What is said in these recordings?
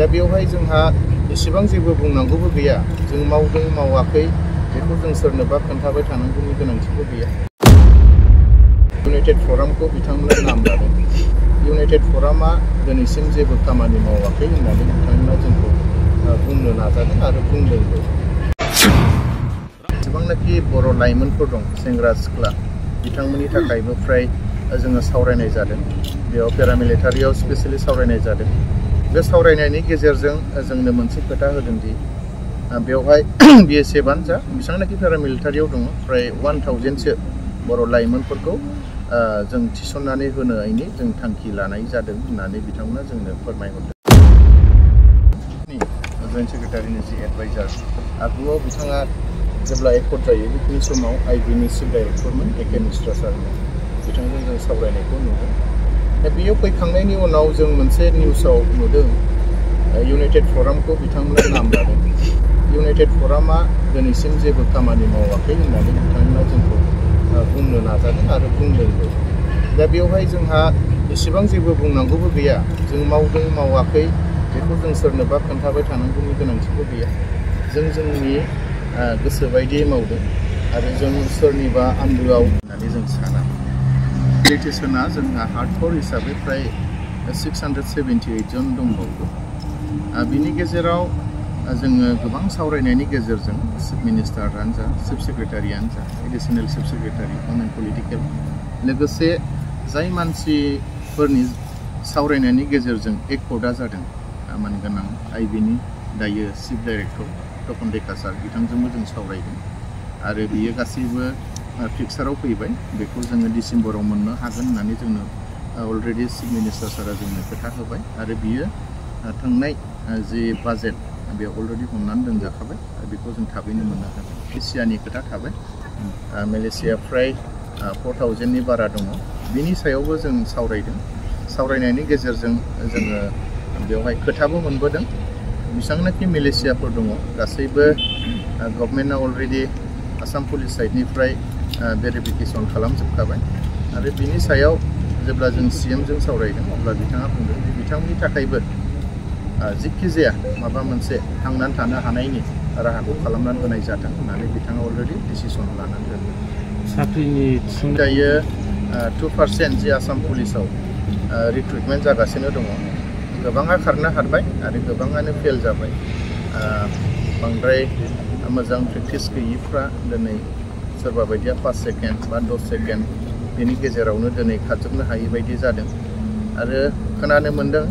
दा बेवहाय जोंहा एसेबां जेबो बुंनांगौबो गैया जों मावदों मावाखै बेखौ जों सोरनोबा खोन्थाबाय थानांगौनि गोनांथिबो गैया इउनाइटेड फरामखौ बिथांमोना नाम लादों इउनाइटेड फरामा दिनैसिम जेबो खामानि मावाखै होननानै बिथांमोना जोंखौ बुंनो नाजादों आरो बुंदोंबो जेसेबांनाखि बर' लाइमोनफोर दं सेंग्रा सिख्ला बिथांमोननि थाखायबो फ्राय जोङो सावरायनाय जादों बेयाव पेरामिलिटारियाव स्पेशेलि सावरायनाय जादों बे सावरायनायनि गेजेरजों जोंनो मोनसे खोथा होदों दि बेवहाय BSFआनो जा बेसेबांनाखि पेरामिलिटारियाव दङ फ्राय 1000सो बर' लाइमोनफोरखौ जों थिसननानै होनायनि जों थांखि लानाय जादों होननानै बिथांमोना जोंनो फोरमायहरदों जयेन्ट सेक्रेटारिनि जि एडभाइजार आगुआव बिथाङा जेब्ला एकर्ड जायो बेखिनि समाव आइबिनि चिफ डाइरेक्टरमोन एके मिश्रा सारमोन बिथांजों जों सावरायनायखौ नुदों दा बेयाव फैखांनायनि उनाव जों मोनसे निउसाव नुदों इउनाइटेड फरामखौ बिथांमोना नाम लादों इउनाइटेड फरामा दिनैसिम जेबो खामानि मावाखै होननानै बिथांमोना जोंखौ बुंनो नाजादों आरो बुंदोंबो दा बेवहाय जोंहा एसेबां जेबो बुंनांगौबो गैया जों मावदों मावाखै बेखौ जों सोरनोबा खोन्थाबाय थानांगौनि गोनांथिबो गैया जों जोंनि गोसो बायदियै मावदों आरो जों सोरनिबा आन्दोआव होननानै जों साना इलेक्टेसना जोंहा हार्डकोर हिसाबै फ्राय 678 जन दंबावो बिनि गेजेराव जोङो गोबां सावरायनायनि गेजेरजों चिफ मिनिस्टारानो जा चिफ सेक्रेटारियानो जा एडिशनेल चिफ सेक्रेटारि हम एन्ड पलिटिकेल लोगोसे जाय मानसिफोरनि सावरायनायनि गेजेरजों एकर्डा जादों मानगोनां आइबिनि दायो चिफ डाइरेक्टर तपन डेका सार बिथांजोंबो जों सावरायदों आरो बियो गासैबो फिक्साराव फैबाय बेखौ जोङो डिसेम्बराव मोननो हागोन होननानै जोंनो अलरेडि चिफ मिनिस्टार सारा जोंनो खोथा होबाय आरो बियो थांनाय जि बाजेट बे अलरेडि हमनानै दोनजाखाबाय आरो बेखौ जों थाबैनो मोननो हागोन मालेसियानि खोथा थाबाय मालेसिया फ्राय 4000नि बारा दङ बिनि सायावबो जों सावरायदों सावरायनायनि गेजेरजों जोङो बेवहाय खोथाबो मोनबोदों बेसेबांनाखि मालेसियाफोर दङ गासैबो गभर्नमेन्टआ अलरेडि आसाम पुलिस साइडनिफ्राय भेरिफिकेसन खालामजोबखाबाय आरो बिनि सायाव जेब्ला जों CMजों सावरायदों अब्ला बिथाङा बुंदों बिथांमोननि थाखायबो जिखि जाया माबा मोनसे थांनानै थानो हानायनि राहाखौ खालामनानै होनाय जादों होननानै बिथाङा अलरेडि डिसिसन लानानै दोनदों साख्रिनि दायो 2% जि आसाम पुलिसाव रिक्रुटमेन्ट जागासिनो दङ गोबाङा खारनो हाबाय आरो गोबाङानो फेल जाबाय बांद्राय मोजां प्रेक्टिस गैयिफ्रा दिनै सोरबा बायदिया 5 सेकेन्ड बा 10 सेकेन्ड बेनि गेजेरावनो दिनै खारजोबनो हायि बायदि जादों आरो खोनानो मोन्दों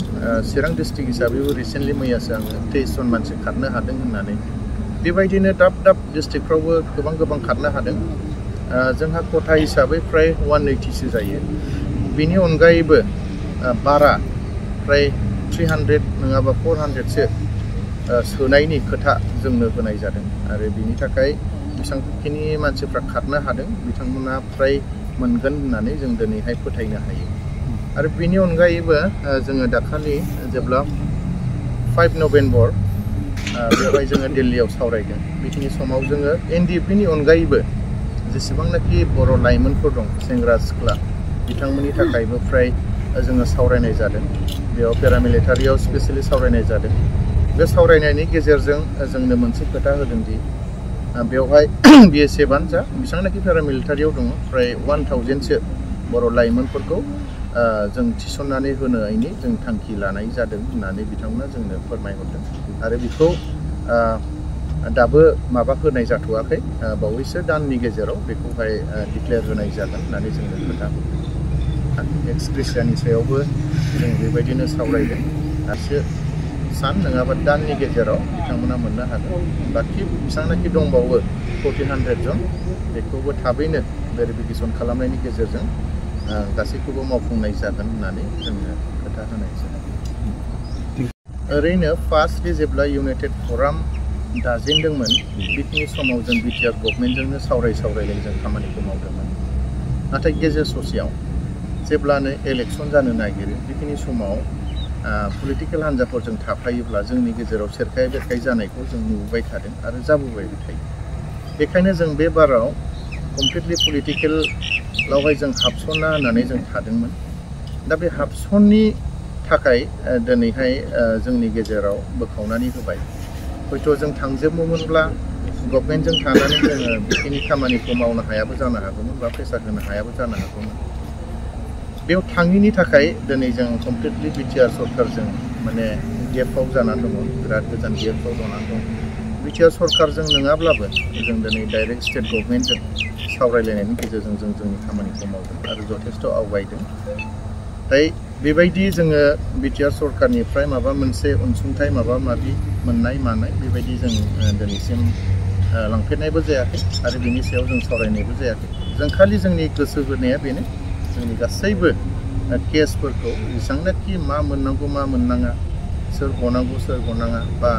चिरां डिस्ट्रिक्ट हिसाबैबो रिसेन्टलि मैयासो आङो 23 जन मानसि खारनो हादों होननानै बेबायदिनो दाब दाब डिस्ट्रिक्टफ्रावबो गोबां खारनो हादों जोंहा खथा हिसाबै फ्राय 180सो जायो बेनि अनगायैबो बारा फ्राय 300 नङाबा 400सो सोनायनि खोथा जोंनो होनाय जादों आरो बिनि थाखाय बेसेबांखिनि मानसिफ्रा खारनो हादों बिथांमोना फ्राय मोनगोन होननानै जों दिनैहाय फोथायनो हायो आरो बिनि अनगायैबो जोङो दाखालि जेब्ला 5 नभेम्बर बेवहाय जोङो दिल्लीयाव सावरायदों बेखिनि समाव जोङो NDFनि अनगायैबो जेसेबांनाखि बर' लाइमोनफोर दं सेंग्रा सिख्ला बिथांमोननि थाखायबो फ्राय जोङो सावरायनाय जादों बेयाव पेरामिलिटारियाव स्पेशेलि सावरायनाय जादों बे सावरायनायनि गेजेरजों जोंनो मोनसे खोथा होदों दि बेवहाय BSFआनो जा बेसेबांनाखि पेरामिलिटारियाव दङ फ्राय 1000सो बर' लाइमोनफोरखौ जों थिसननानै होनायनि जों थांखि लानाय जादों होननानै बिथांमोना जोंनो फोरमायहरदों आरो बेखौ दाबो माबा होनाय जाथ'वाखै बावैसो दाननि गेजेराव बेखौहाय डिक्लेयार होनाय जागोन होननानै जोंनो खोथा एक्स ग्रेसियानि सायावबो जों बेबायदिनो सावरायदों दासो सान नङाबा दाननि गेजेराव बिथांमोना मोननो हागोन बाखि बेसेबांनाखि दंबावो 1400 जन बेखौबो थाबैनो भेरिफिकेसन खालामनायनि गेजेरजों गासैखौबो मावफुंनाय जागोन होननानै जोंनो खोथा होनाय जादों ओरैनो फार्स्टलि जेब्ला इउनाइटेड फराम दाजेनदोंमोन बेखिनि समाव जों बिटिआर गभर्नमेन्टजोंनो सावरायलाय जों खामानिखौ मावदोंमोन नाथाय गेजेर ससेयाव जेब्लानो इलेक्सन जानो नागिरो बेखिनि समाव पलिटिकेल हान्जाफोरजों थाफायोब्ला जोंनि गेजेराव सेरखाय बेरखाय जानायखौ जों नुबाय थादों आरो जाबोबायबो थायो बेखायनो जों बे बाराव कमप्लिटलि पलिटिकेलावहाय जों हाबसनना होननानै जों थादोंमोन दा बे हाबसननि थाखाय दिनैहाय जोंनि गेजेराव बोखावनानै होबाय हयथ' जों थांजोबोमोनब्ला गभर्नमेन्टजों थानानै जोङो बेखिनि खामानिखौ मावनो हायाबो जानो हागौमोन बा प्रेसार होनो हायाबो जानो हागौमोन बेयाव थाङिनि थाखाय दिनै जों कमप्लिटलि बिटिआर सरकारजों माने गेपआव जानानै दङ बिराद गोजान गेपआव जानानै दं बिटिआर सरकारजों नङाब्लाबो जों दिनै डाइरेक्ट स्टेट गभर्नमेन्टजों सावरायलायनायनि गेजेरजों जों जोंनि खामानिखौ मावदों आरो जथेस्थ' आवगायदों दाय बेबायदि जोङो बिटिआर सरकारनिफ्राय माबा मोनसे अनसुंथाइ माबा माबि मोननाय मानाय बेबायदि जों दिनैसिम लांफेरनायबो जायाखै आरो बिनि सायाव जों सावरायनायबो जायाखै जों खालि जोंनि गोसो होनाया बेनो जोंनि गासैबो केसफोरखौ जेसेबांनाखि मा मोननांगौ मा मोननाङा सोर गनांगौ सोर गनाङा बा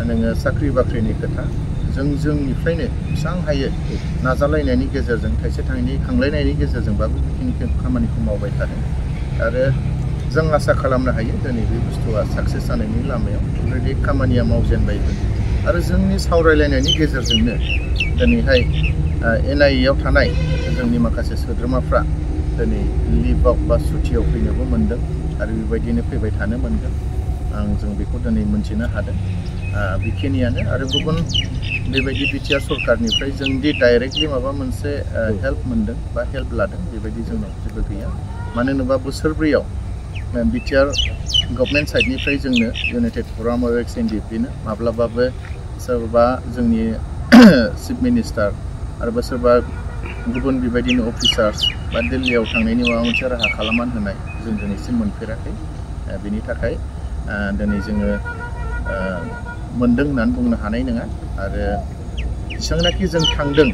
नोङो साख्रि बाख्रिनि खोथा जों जोंनिफ्रायनो बेसेबां हायो नाजालायनायनि गेजेरजों थाइसे थाइनै खांलायनायनि गेजेरजोंबाबो बेखिनि खामानिखौ मावबाय थादों आरो जों आसा खालामनो हायो दिनै बे बुस्थुआ साक्सेस जानायनि लामायाव अलरेडि खामानिया मावजेनबायबो आरो जोंनि सावरायलायनायनि गेजेरजोंनो दिनैहाय NIA-आव थानाय जोंनि माखासे सोद्रोमाफ्रा दिनै लिभआव बा सुटियाव फैनोबो मोनदों आरो बेबायदिनो फैबाय थानो मोनगोन जों बेखौ दिनै मोनथिनो हादों बेखिनियानो आरो गुबुन बेबायदि बिटिआर सरकारनिफ्राय जों दि डाइरेक्टलि माबा मोनसे हेल्प मोनदों बा हेल्प लादों बेबायदि जोंनाव जेबो गैया मानो होनोबा बोसोरब्रैयाव बिटिआर गभर्नमेन्ट साइडनिफ्राय जोंनो इउनाइटेड फराम अफ एक्स NDP-नो माब्लाबाबो सोरबा जोंनि चिफ मिनिस्टार आरो सोरबा गुबुन बेबायदिनो अफिसार्स बा दिल्लीयाव थांनायनि माबा मोनसे राहा खालामनानै होनाय जों दिनैसिम मोनफेराखै बेनि थाखाय दिनै जोङो मोनदों होननानै बुंनो हानाय नङा आरो जेसेबांनाखि जों थांदों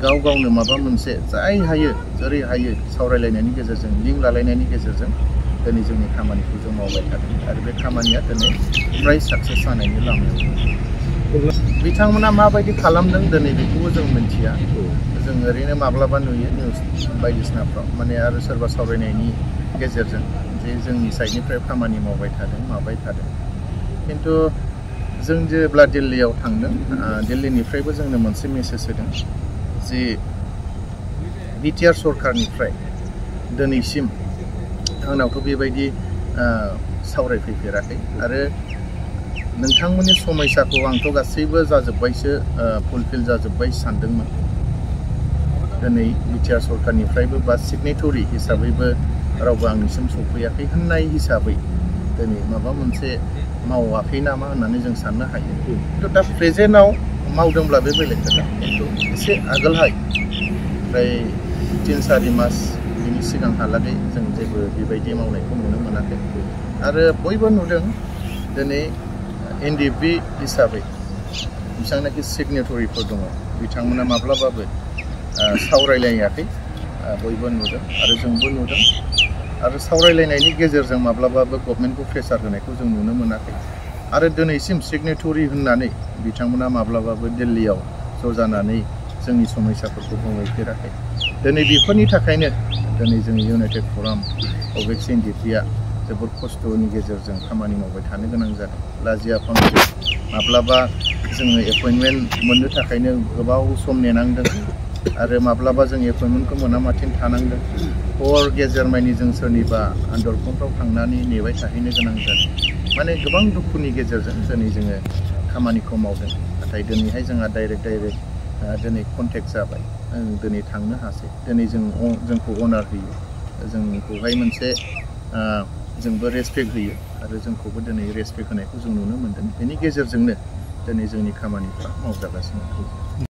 गाव गावनो माबा मोनसे जाय हायो जेरै हायो सावरायलायनायनि गेजेरजों लिंक लालायनायनि गेजेरजों दिनै जोंनि खामानिखौ जों मावबाय थादों आरो बे खामानिया दिनै फ्राय साक्सेस जानायनि लामायाव बिथांमोना माबायदि खालामदों दिनै बेखौबो जों मिन्थिया जों ओरैनो माब्लाबा नुयो निउस बायदिसिनाफ्राव माने आरो सोरबा सावरायनायनि गेजेरजों जे जोंनि साइडनिफ्राय खामानि मावबाय थादों खिन्थु जों जेब्ला दिल्लीयाव थांदों दिल्लीनिफ्रायबो जोंनो मोनसे मेसेज होदों जे बिटिआर सरकारनिफ्राय दिनैसिम आंनावथ' बेबायदि सावरायफैफेराखै आरो नोंथांमोननि समयसाखौ आंथ' गासैबो जाजोब्बायसो फुलफिल जाजोब्बाय सानदोंमोन दिनै बिटिआर सरकारनिफ्रायबो बा सिगनेटरि हिसाबैबो रावबो आंनिसिम सफैयाखै होननाय हिसाबै दिनै माबा मोनसे मावाखै नामा होननानै जों साननो हायो खिन्थु दा प्रेजेन्टआव मावदोंब्ला बे बेलेग खोथा खिन्थु एसे आगोलहाय ओमफ्राय 3-4 मास बिनि सिगांहालागै जों जेबो बेबायदि मावनायखौ नुनो मोनाखै आरो बयबो नुदों दिनै NDP हिसाबै बेसेबांनाखि सिगनेटरिफोर दङ बिथांमोना माब्लाबाबो सावरायलायाखै बयबो नुदों आरो जोंबो नुदों आरो सावरायलायनायनि गेजेरजों माब्लाबाबो गभर्नमेन्टखौ प्रेसार होनायखौ जों नुनो मोनाखै आरो दिनैसिम सिगनेटरि होननानै बिथांमोना माब्लाबाबो दिल्लीयाव ज' जानानै जोंनि समयसाफोरखौ बुंहैफेराखै दिनै बेफोरनि थाखायनो दिनै जोंनि इउनाइटेड फराम अफ एक्स NDP-आ जोबोर खस्थ'नि गेजेरजों खामानि मावबाय थानो गोनां जादों लाजिया फांजिया माब्लाबा जोङो एपइन्टमेन्ट मोननो थाखायनो गोबाव सम नेनांदों आरो माब्लाबा जों एपइन्टमेन्टखौ मोनामाथिं थानांदों हर गेजेरमानि जों सोरनिबा दरखंफ्राव थांनानै नेबाय थाहैनो गोनां जादों माने गोबां दुखुनि गेजेरजों दिनै जोङो खामानिखौ मावदों नाथाय दिनैहाय जोंहा डाइरेक्ट दिनै कन्टेक्ट जाबाय दिनै थांनो हासै दिनै जोंखौ अनार होयो जोंखौहाय मोनसे जोंबो रेसपेक्ट होयो आरो जोंखौबो दिनै रेसपेक्ट होनायखौ जों नुनो मोन्दों बेनि गेजेरजोंनो दिनै जोंनि खामानिफ्रा मावजागासिनो दं